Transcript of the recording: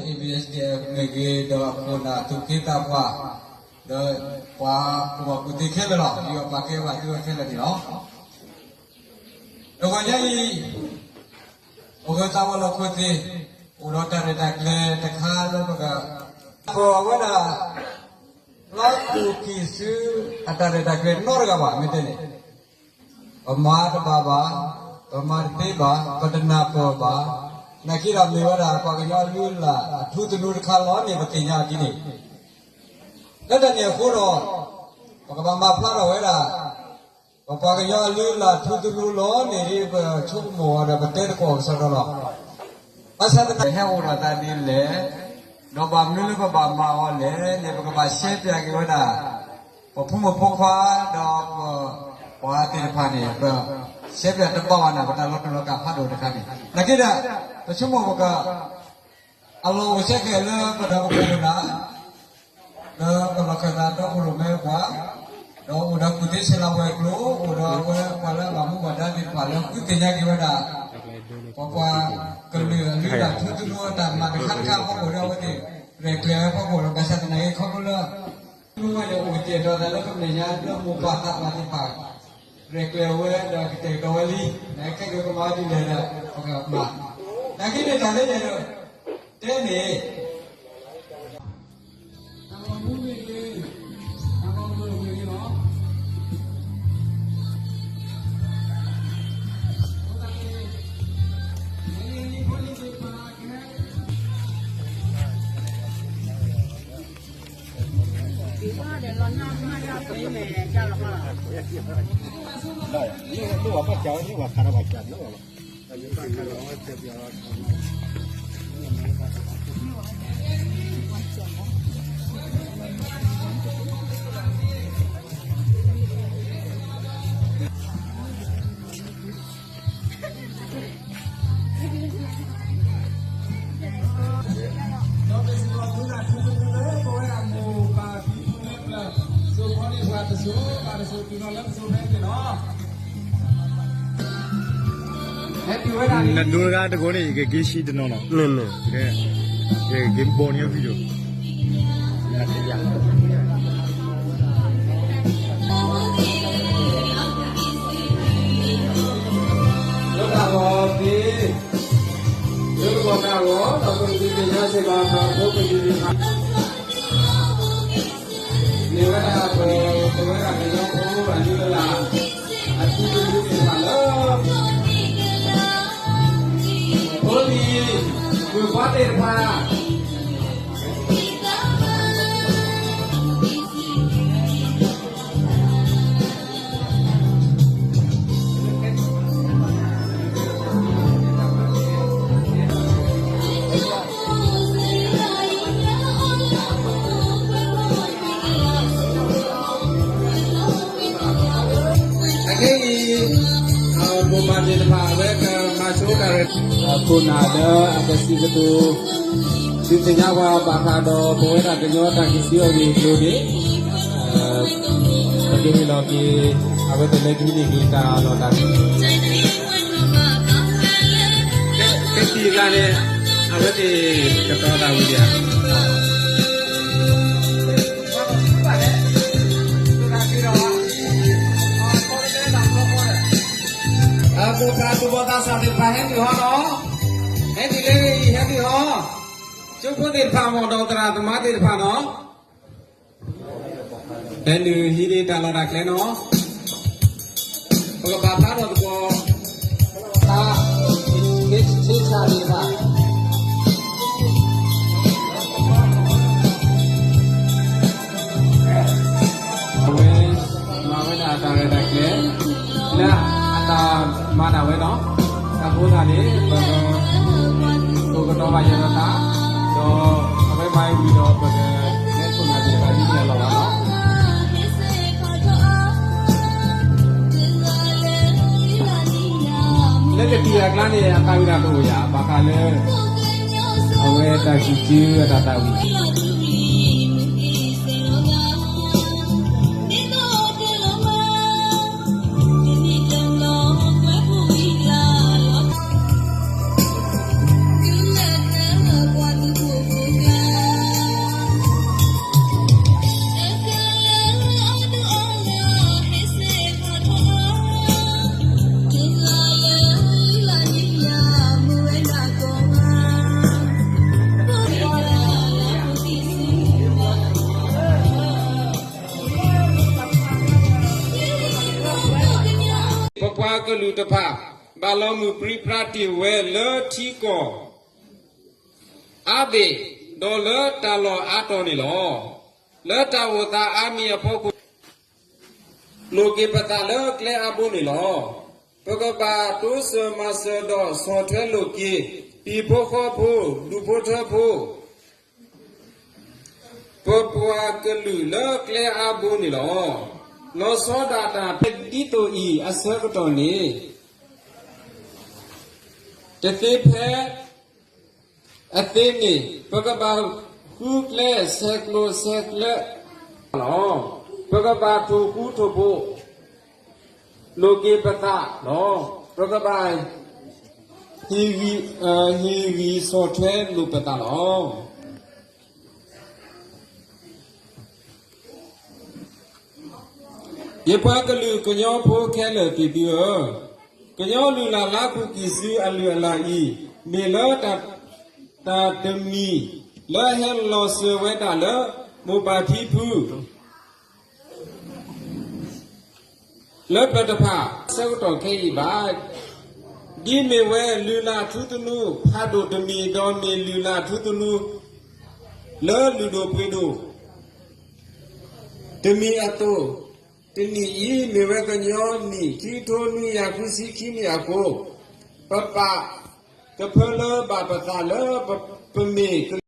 မ့ၢ်ဂ့ၤ ဒီးအခိၣ်နၢ်သူၣ်က့သးပှၢ် ဒီးပှၤကူၣ်ဘၣ်ကူၣ်သ့ခဲလၢာ်လီၤ. ယွၤပာ်ကဲဘၣ်သုဝဲခဲလၢာ်န့ၣ်လီၤ. တဂီၤညါအံၤ ပဂီၢ်သးဝဲလီၢ်ခိၣ်သ့ၣ် အိၣ်ဒီးတၢ်ရဲၣ်တၢ်ကျဲၤတခါလၢပက ပဝဲဒၣ် လီၤတူၢ်ကံၢ်ဆူအတၢ်ရဲၣ်တၢ်ကျဲၤနီတဂၤဘၣ် မ့ၢ်တဲန့ၣ် ပမၤတဘၣ်ဘၣ်, ပမၤတသ့ဘၣ်, ပတနၢ်ပၢၢ်ဘၣ်, နာ်က့ဒီးမ့ၢ်ဝဲဒၣ်ပှၤကညီအလုၢ်အလၢ်အထူသနူတခါလီၤန့ၣ် ပသ့ၣ်ညါဒ်န့ၣ်, လၢတၢ်န့ၣ်အဃိဒီး ပကဘၣ်မၤဖျါထီၣ်ဝဲဒၣ် ပပှၤကညီအလုၢ်အလၢ်ထူသနူလီၤန့ၣ်ဒ် ပဆိကမိၣ်အီၤဒီးပတဲသကိးကစီဒီလီၤ. ဘၣ်ဆၣ်သနာ်က့ ဟဲအိၣ်ဒီးသးဒ်လဲၣ်, ဒီးဘၣ်မနုၤလၢပဘၣ်မၤအီၤလဲၣ်န့ၣ် ပကဘၣ်ရှဲပၠးက့ၤဝဲဒၣ် ပဖိမုၣ်ဖိခွါ ဒီးပပှၤသ့ၣ်တဖၣ်န့ၣ် ပရှဲပၠးတဘၣ်ဝဲဒၣ် ပတၢ်လီၤတူာ်လီၤကာ်ဖးဒိၣ်တခါန့ၣ် နာ်က့ဒီး ပဆိကမိၣ်ပက အလီၢ်အိၣ်ဆဲးကဲးလၢပဒီပုၢ်ဝဲၢ်လၢ လၢပလီၢ်ခၢၣ်သးဒီဖိလိာ်မဲပှၤ, ဒီးအိၣ်ဒီးကူၣ်သ့ဆဲးလၤဝဲၤကျိၤ, အိၣ်ဒီးအဝဲပှၤလၢအဘၣ်မူဘၣ်ဒါသ့ၣ်တဖၣ် လၢဃုသ့ၣ်ညါက့ၤဝဲဒၣ် ပပှၤကလုာ်အလုၢ်အလၢ်ထူသနူအတၢ်မၤတခါတခါအဖီခိၣ်ဒီး အဝဲသ့ၣ်ရဲၣ်ကျဲၤဝဲအဖီခိၣ်ဒီး ဘၣ်ဆၣ်သနာ်က့ခီဖျိလၢ မ့ၢ်ဝဲန့ၣ်အိၣ်ကတဲာ်ဒီးသးလၢပမဲာ်ညါလၢမိၢ်ပၢ်သးပှၢ်သ့ၣ်တဖၣ် ရဲၣ်ကျဲၤဝဲဒီးကတဲာ်ကတီၤဝဲလံ, နခဲကမၤဝဲဒ်လဲၣ်ဒီး ပကမၤ, နာ်က့န့ၣ်တၢ်လၢယဲဒီး တဲန့ၣ် တၢ်ဂီၤမူမ့ၢ်ဂ့ၤ, တၢ်ဂီၤမူမ့ၢ်ဂ့ၤလီၤ. နဒိတဂၤတကိးန့ၣ် ယကက့ၤဆံတနီၤနီၤ, ယကက့ၤဘီန့ၣ်ဖံဒိၣ် လၢတၢ်ဂီၤသ့, လၢတၢ်ဂီၤသ့ ဒီးပကသ့ၣ်ညါစ့ၢ်ကီး ပဖိပလံၤသ့ၣ်တဖၣ် မ့ၢ်ဝဲဒၣ်ပဝဲဒၣ်ကညီဖိအလုၢ်အလၢ် အထူသနူသ့ၣ်တဖၣ်လၢ ဖိလံၤ မုၣ်ခွါသ့ၣ်တဖၣ် အခဲအံၤ မိၢ်ပၢ်သ့ၣ်တဖၣ် အဝဲကမၤဆိတၢ်ရဲၣ် ခိၣ်နၢ်လၢအကစံးကတိၤ ဒုးသ့ၣ်ညါပှၤဘၣ်ဃးဒီး ပဝဲဒၣ်ကညီတၢ်ကံၢ်စံအဂ့ၢ်အကျိၤန့ၣ် ပကဟ့ၣ်လီၤက့ၤ အဝဲသ့ၣ်လၢခံန့ၣ်က့ၤတၢ်လီၢ်တၢ်ကျဲ ကသံၣ်အကျါန့ၣ် အဝဲသ့ၣ်ကတီၤသးဝံၤဒံးဧါ. အမိၢ်ပၢ်သူၣ်ဘီၣ်သးစၢ်သ့ၣ်တဖၣ်ဟဲနုာ်ဟီနီၤ, ဟဲနုာ်လၢအံၤဟဲနုာ်ဟီ, ကၠိဖိသ့ၣ်တဖၣ် မ်ဒီးသရၣ်သမါသ့ၣ်တဖၣ်နီၤ ဟဲနုာ်ဟံးန့ၢ်တၢ်လီၢ်တၢ်ကျဲနီၤ, ပကဘၣ်ဖျါထီၣ်သကိး တၢ် ဆ့ဆၣ်သ့ၣ်တဖၣ် အဝဲ မၤဝဲဒၣ်တၢ်ရဲၣ်တၢ်ကျဲၤ လၢအတၢ်မၤဒၣ်ဝဲနီၤ, တၢ်ဃိသတးန့ၣ် ပက ကိးကတီၤဘၣ်ယဲၢ်ဒီးတၢ်, ဒီးအဝဲမၤဝံၤဒီး ပကလဲၤခိၣ်နၢ်သ့ၣ်တဖၣ်ဒ်န့ၣ်အလီၢ်ဘၣ်နီၤ. လၢကသံၣ်အကျါန့ၣ် အသးဝံၣ်တၢ်တအိၣ်ယၤ ဘၣ်ဃးလၢ အဝဲတၢ်စံးစုအတၢ်သးဝံၣ် ကလုာ်တဖၣ် ဘၣ်လီၤမုၢ်ပြံပြါတ့ၢ်ဝဲလၢထံကီၢ် အါဘ့ၣ်, ဒီးလၢတၢ်လီၢ်အါတီၤန့ၣ်လီၤ. လၢတၢ်အိၣ်သးအါမံၤအဖီခိၣ် လိာ်က့ၤပသးလၢကျဲအါဘိန့ၣ်လီၤ. ပကဘၣ်တိစၢၤမၤစၢၤဒီးဆီၣ်ထွဲလိာ်က့ၤ ပံၤဖိဃီဖိ, ဒူၣ်ဖိထၢဖိ, ပပှၤကလုာ်လၢကျဲအါဘိန့ၣ်လီၤ. လီၤဆီဒၣ်တၢ်ဖဲဒ်သိးအံၤအဆၢကတီၢ်န့ၣ် တသ့ဖဲအသ့န့ၣ် ပကဘၣ်ဃုကျဲဆဲးကျိးဆဲးကျၢ လီၤ. ပကဘၣ်ထိၣ်ဃူထိၣ်ဖိးလိာ်က့ၤပသးလီၤ. ပကဘၣ် ဟ့ၣ်ဂံၢ်ဆီၣ်ထွဲလိာ်ပသးလီၤ. ယပှၤကလုာ်ကညီဖိခဲလၢာ်သ့ၣ်သုဧၢ, ကညီလုၢ်လၢ်လါခူးကံၢ်စုအလုၢ်အလၢ်အံၤ မ့ၢ်လၢ တၢ်တမံၤလၢဟဲလီၤစၢၤဝဲဒၣ်လၢ မိၢ်ပၢ်ထံဖု လၢပျၢၤတဖၣ် ဆၢကတီၢ်ခဲအံၤဘၣ်. ဒ်မ့ၢ်ဝဲလုၢ်လၢ်ထူသနူ ဖးဒိၣ်တမံၤ ဒီးမ့ၢ်လုၢ်လၢ်ထူသနူ လၢလုၢ်ဒိၣ်ပှ့ၤဒိၣ်တမံၤအသိး, တနံၣ်အံၤ မ့ၢ်ဝဲကညီနံၣ် ခံကထိနွံကယၤဃုဆံခံနံၣ်အဃိ, ပပာ်ကဖၢလၢဘၣ်ပသးလၢ ပမ့ၢ်